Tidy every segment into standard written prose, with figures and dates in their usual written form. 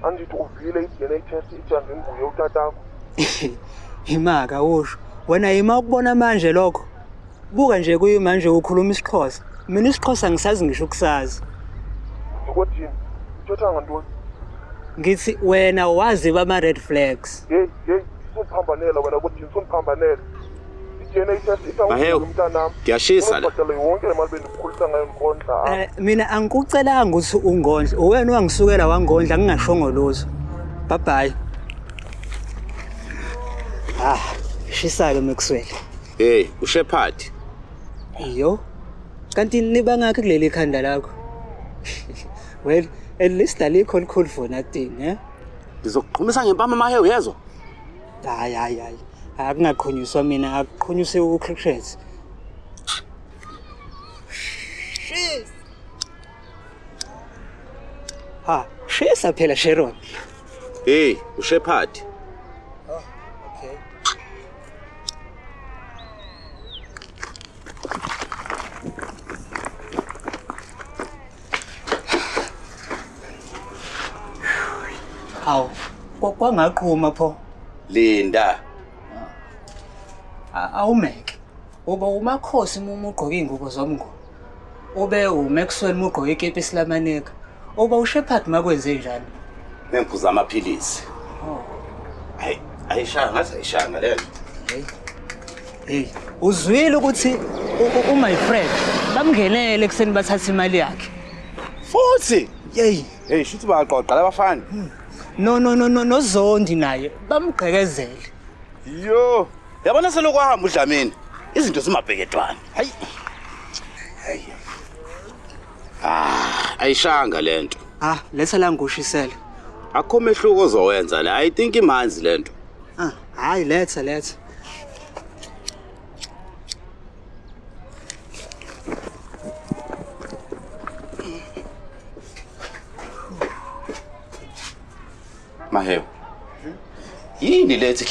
Andithi uvile i-DNA test ithi anginguye utatakho. Imaka usho. Wena yima ukubona manje lokho. Buka nje kuyimanje ukhuluma isiXhosa. Mina isiXhosa ngisazi ngisho ukusazi. Ngokuthini? Uthetha ngantoni? Ngithi wena wazi bama red flags. Hey, hey, sundiphambanela wena kodini sundiphambanela. I-DNA test ithi Mahewu, umntanami. ngiyashisa la. Ubhadale yonke le mali bendikukhulisa ngayo ndikondla. Mina angikucelanga ukuthi ungondle. Uwena wangisukela wangondla ngingashongo lutho. Bye bye. Ah, shisa ke Maxwell. Hey, uShepherd. Iyo. Kanti niba ngakhi kuleli khanda lakho? Well, at least alikho likhulu for nothing, eh? Ngizokuqhumisa ngempama Mahewu yezwa. Hayi hayi hayi. Akungaqhunyiswa mina, akuqhunyiswe uCricket. Ha, shisa phela Sharon. Hey, uShepherd. Oh, okay. Hawu, kwangaqhuma pho. Linda. Awumeke. Uba umakhosi uma ugqoke ingubo zomngoma. Ube uMaxwell uma ugqoke ikepisi lamanika. Uba uShepherd makwenze njani? Ngiphuza amaphilisi. Oh. Hayi, ayishanga ngathi ayishanga le. Hey. Hey, uzwile ukuthi my friend bamngenele ekseni bathatha imali yakhe. Futhi, Yey. hey, shuthi bayaqoqa labafana. No no no no noZondi naye bamgqekezele. Yo, yabona selokhu wahamba uDlamini. Izinto zimabheketwana. Hayi. Hayi. Ah, ayishanga lento. Ah, letha la ngushisele. Akho mehluko ozowenza la. I think imanzi lento. Ah, hayi letha letha. Mahewu. Yini lethi?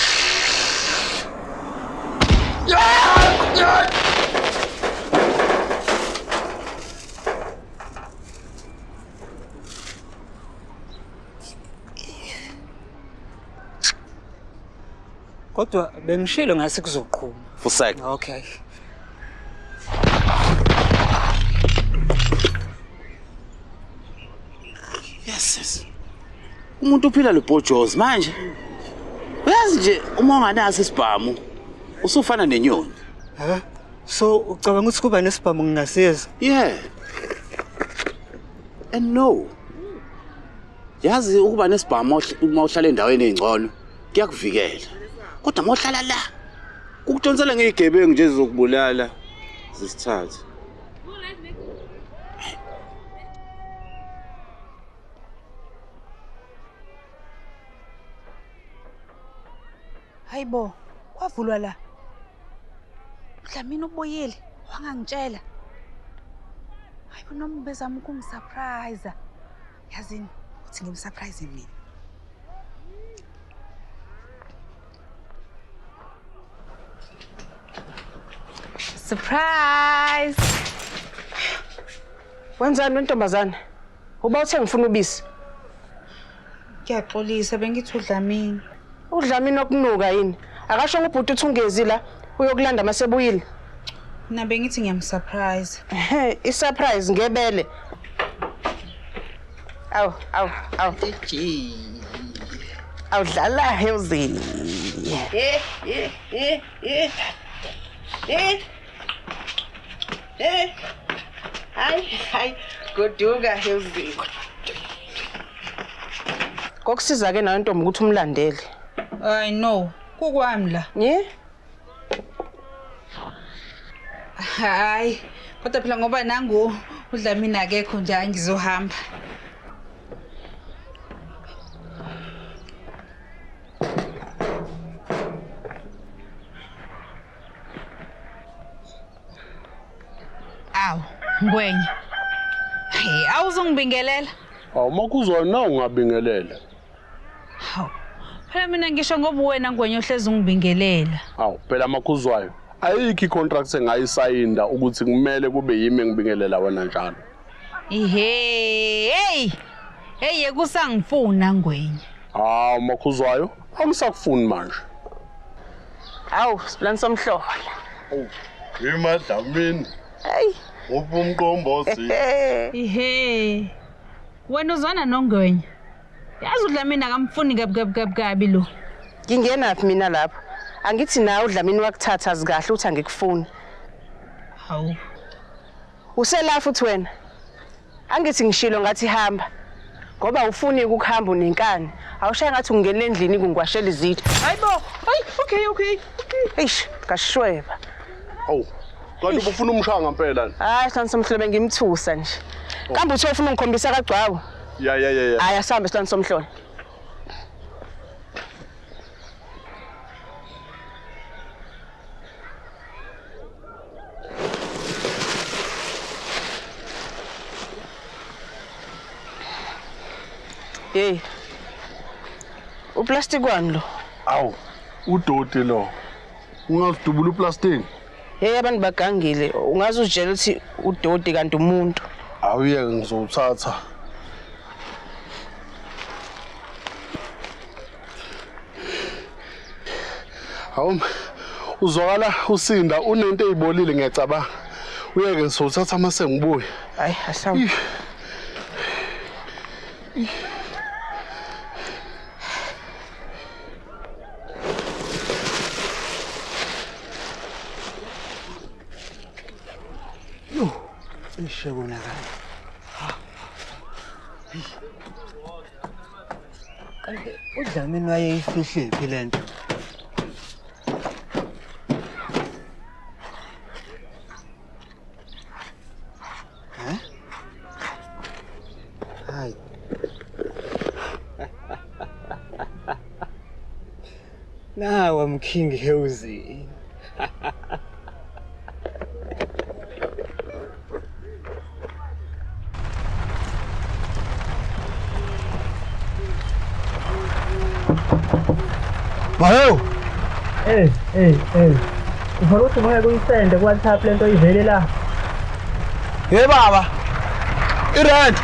Kodwa bengishilo ngase kuzoqhuma. Fusek. Okay. Yes, yes. Umuntu uphila lebhojozi manje. Uyazi nje uma unganaso isibhamu usufana nenyoni. Ha? So ucabanga ukuthi kuba nesibhamu ngingasiza? Yeah. And no. Yazi ukuba nesibhamu uma uhlala endaweni engcono kuyakuvikela. Kodwa uma uhlala la kukudonsela ngezigebengu nje ezizokubulala zisithathe. Hayibo, kwavulwa la. Dlamini ubuyile, wangangitshela. Hayibo noma ubezama ukungisurprise. Yazini uthi ngimsurprise mina. Surprise! Wenzani wentombazane? Uba uthe ngifuna ubisi. Ngiyaxolisa bengithi uDlamini. UDlamini okunuka yini? Akasho ngubhuti uthi ungezi la uyokulanda masebuyile. Mina bengithi ngiyamsurprise. Ehe, isurprise ngebele. Awu, awu, awu. Awudlala hewuzini. Eh, eh, eh, eh. Eh. Eh. Hayi, hayi, goduka hewuzini. Kokusiza ke nawe ntombi ukuthi umlandele. I know, kukwami la. Ye? Hayi, kodwa phela ngoba nangu uDlamini akekho nje angizohamba. Awu, Ngwenya. Hey, awuzongibingelela. Awu makuzwa na ungabingelela. Hawu. Phela mina ngisho ngoba wena Ngwenya uhlezi ungibingelela. Awu, phela makuzwayo. Ayikho icontract engayisayinda ukuthi kumele kube yimi engibingelela wena njalo. Ihe, hey. Hey yekusangifuna Ngwenya. Ah, makhuzwayo, angisakufuni manje. Hawu, sibulani somhlola. Oh, imadlamini. Hey, uphi umqombothi? Ihe. Wena uzwana noNgwenya. Yazi uDlamini akamfuni kabi kabi kabi kabi lo. Ngingenaphi mina lapho? Angithi nawe uDlamini wakuthatha azikahle uthi angikufuni. Hawu. Usela futhi wena. Angithi ngishilo ngathi hamba. Ngoba ufuni ukuhamba unenkani. Awushaye ngathi ungena endlini kungwashela izitha. Hayibo. Hayi, okay, okay. Okay. Eish, ngashweba. Hawu. Kanti ubufuna umshaya ngempela ni? Hayi, silwane somhlola ngimthusa nje. Kambe uthe ufuna ungikhombisa kagcwabo? Ya ya ya ya. Hayi, asambe silwane somhlola. Hey. Uplastic wani lo? Awu, udoti lo. Ungazidubula uplastic. Hey, abantu bagangile. Ungaze uzitshela ukuthi udoti kanti umuntu. Awuyeke ngizowuthatha. Hawu, uzwakala usinda unento eyibolile ngiyacabanga. Uyeke ngizowuthatha mase ngibuye. Hayi, asambe. Ishe konakala. Kanti uDlamini wayeyifihle phi lento? Eh? Hayi. Now I'm King Hewzi. Mahewu. Eh eh eh. Ufuna ukuthi ngeke uyisende ku WhatsApp lento ivele la. Hey baba. I-rent.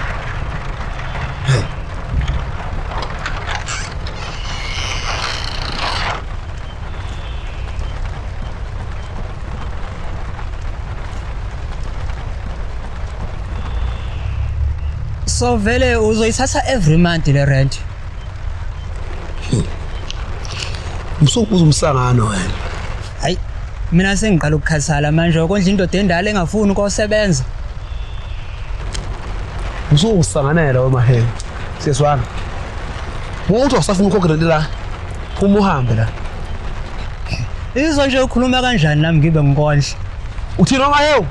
So vele uzoyithatha every month le rent. Usukubuza umsangano wena. Hayi, mina sengiqala ukukhathala manje ukondla indoda endala engafuni ukusebenza. Usukusanganela we Mahewu. Siyezwana. Umuntu awusafuna ukukhokhela la. Phuma uhambe la. Izwa nje ukhuluma kanjani nami ngibe ngikondla. Uthini Mahewu?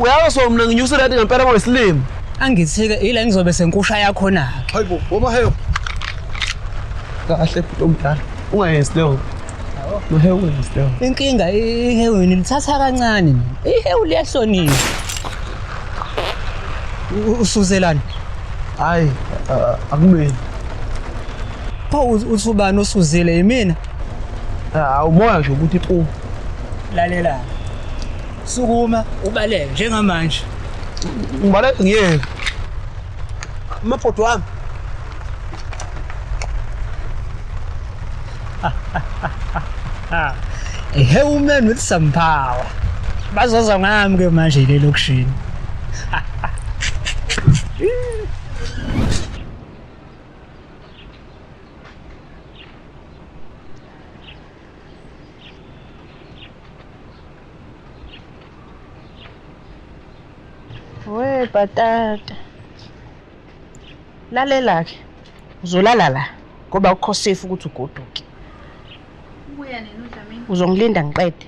Uyazi mina nginyusa rent ngempela ngowesilimo. Angithike ila ngizobe senkusha yakho na. Hayibo, Mahewu. Kahle futhi omdala. Ungayenzi leyo. Mahewu ungayenzi leyo. Inkinga ihewini lithatha kancane. Ihewu liyahlonipha. Usuzelani? Hayi, akumele. Pho uthi ubani usuzile yimina? Ah, umoya nje ukuthi pu. Lalela. Sukuma ubaleke njengamanje. Ngibaleke ngiyeke. Amabhodo wami. A human with some power. Bazoza ngami ke manje le lokishini. We batata. Lalela ke. Uzolala la ngoba ukho safe ukuthi ugoduke. Ubuya nini uDlamini? Uzongilinda ngiqede.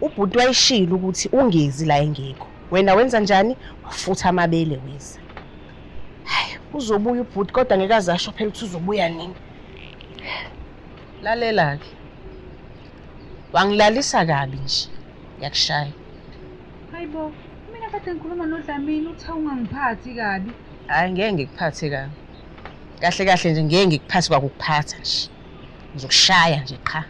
Ubhuti wayishilo ukuthi ungezi la engekho. Wena wenza njani? Wafutha amabele weza. Hayi, uzobuya ubhuti kodwa ngeke azasho phela ukuthi uzobuya nini. Lalela ke. Wangilalisa kabi nje. Ngiyakushaya. Hayibo, mina kade ngikhuluma noDlamini uthi ungangiphathi kabi. Hayi, ngeke ngikuphathe kabi. Kahle kahle nje ngeke ngikuphathe kwakukuphatha nje. Ngizokushaya nje qha.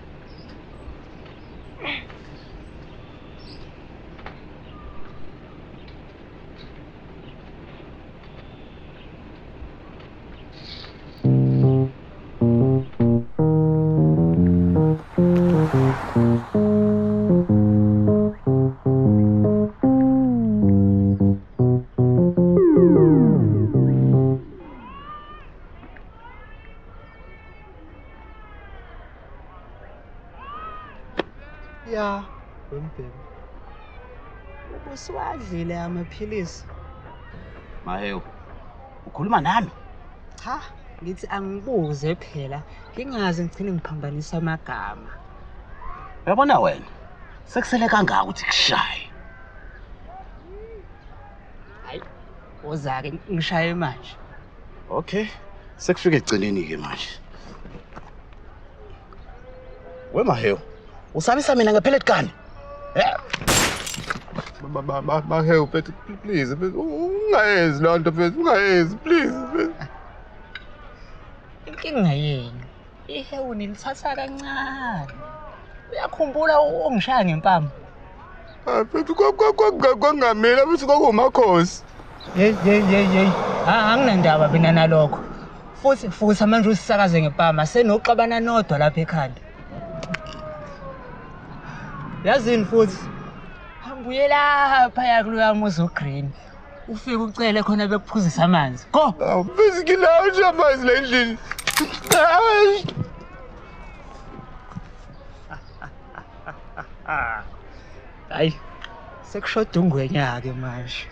Usuwadlile amaphilisi? Mahewu, ukhuluma nami? Cha, ngithi angibuze phela, ngingaze ngigcine ngiphambanisa amagama. Uyabona wena, sekusele kangaka ukuthi kushaye. Hayi, woza-ke ngishaye manje. Okay, sekufike ekugcineni-ke manje. We Mahewu, usabisa mina nge-pellet gun? Mahewu mfethu, please mfethu, ungayenzi leyo nto mfethu, ungayenzi please mfethu. Inkinga yenu, ihewu nilithatha kancane. Uyakhumbula ungishaya ngempama? Hayi mfethu, kwakungamina mfethu, kwakuwumakhosi. Yeyi yeyi yeyi yeyi, anginandaba mina nalokho. Futhi manje usisakaze ngempama, senoxabana nodwa lapha ekhanda. Yazini futhi, hamba uye laphaya kuloya muzi o-green. Ufike ucele khona bekuphuzisa amanzi. Go! Mfethu nginawo nje amanzi la endlini. Hayi. Hayi, sekushoda ungwenya-ke manje.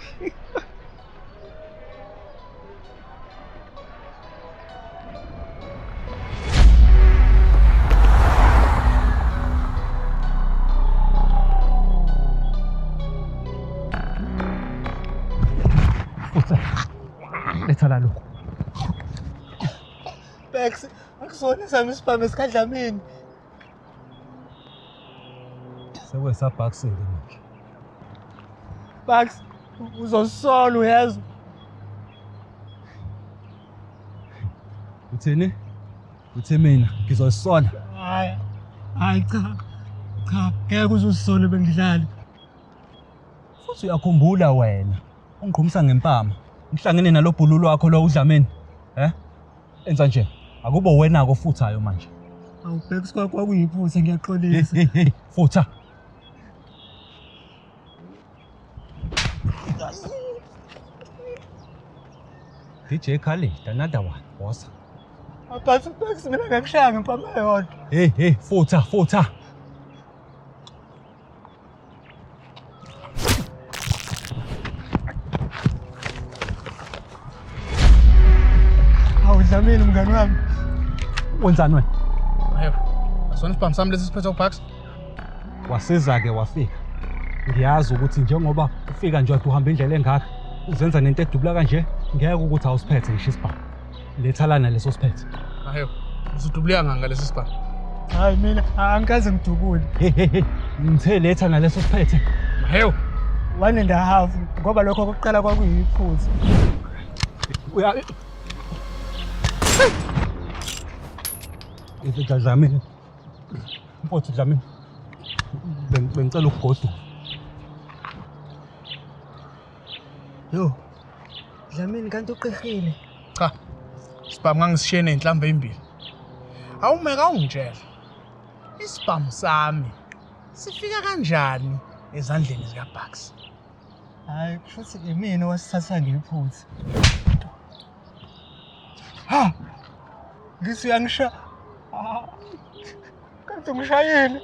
Letha la lokhu. Bax, akusona sami isibhamu esikadlamini. Sekwesabhaksile manje. Bax, uzosola uyezwa. Uthini? Uthi mina ngizosola. Hayi. Hayi cha. Cha, ngeke uzosole bengidlala. Futhi uyakhumbula wena ungiqhumisa ngempama. Ngihlangene nalobhululu wakho lo uDlamini. Eh? Enza nje. Akubo wena ko futhayo manje. Awu Bax, kwakuyiphutha ngiyaxolisa. Hey, futha. DJ Khaled, another one. Boss. But Bax, mina ngakushaya ngempama eyodwa. Hey, hey, futha, futha. Awu Dlamini mngani wami. Wenzani wena? Mahewu, asona isibhamu sami lesi siphethe uBucks. Wasiza-ke wafika. Ngiyazi ukuthi njengoba ufika nje uhamba indlela engaka, uzenza nento edubula kanje, ngeke ukuthi awusiphethe ngisho isibhamu. Letha lana leso siphethe. Mahewu, usudubuleka ngani ngalesi sibhamu? Hayi mina angikaze ngidubule. Hey hey hey, ngithe letha naleso siphethe. Mahewu, 1.5 ngoba lokho kokuqala kwakuyiphutha. Uya Dlamini. Mfowethu Dlamini. Bengicela ukugoduka. Yo. Dlamini kanti uqihile. Cha. Isibhamu ngangisishiye nezinhlamvu ezimbili. Awume kawungitshela. Isibhamu sami sifika kanjani ezandleni zikaBucks? Hayi, kusho ukuthi imina owasithatha ngephutha. Ha! Ngithi uyangisha. Kanti ungishayile.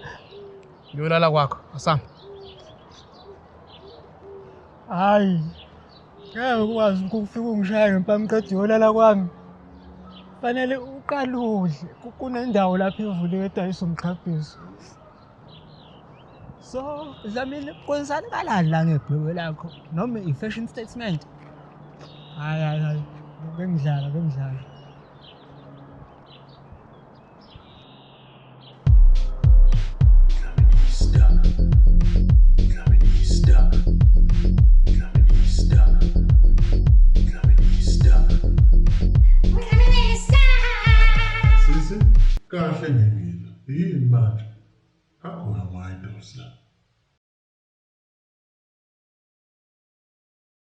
Ngiyolala kwakho, asami. Hayi. Ngeke ukwazi ukufika ungishaya ngempama qeda uyolala kwami. Fanele uqale udle. Kunendawo lapha evuliwe edayisa umqhabiso. So, Dlamini, kwenzakalani la ngebhulukwe lakho? Noma i-fashion statement? Hayi hayi hayi, bengidlala bengidlala. Sisi, kahle ngengila. Yini manje? Akhona ama-idols la.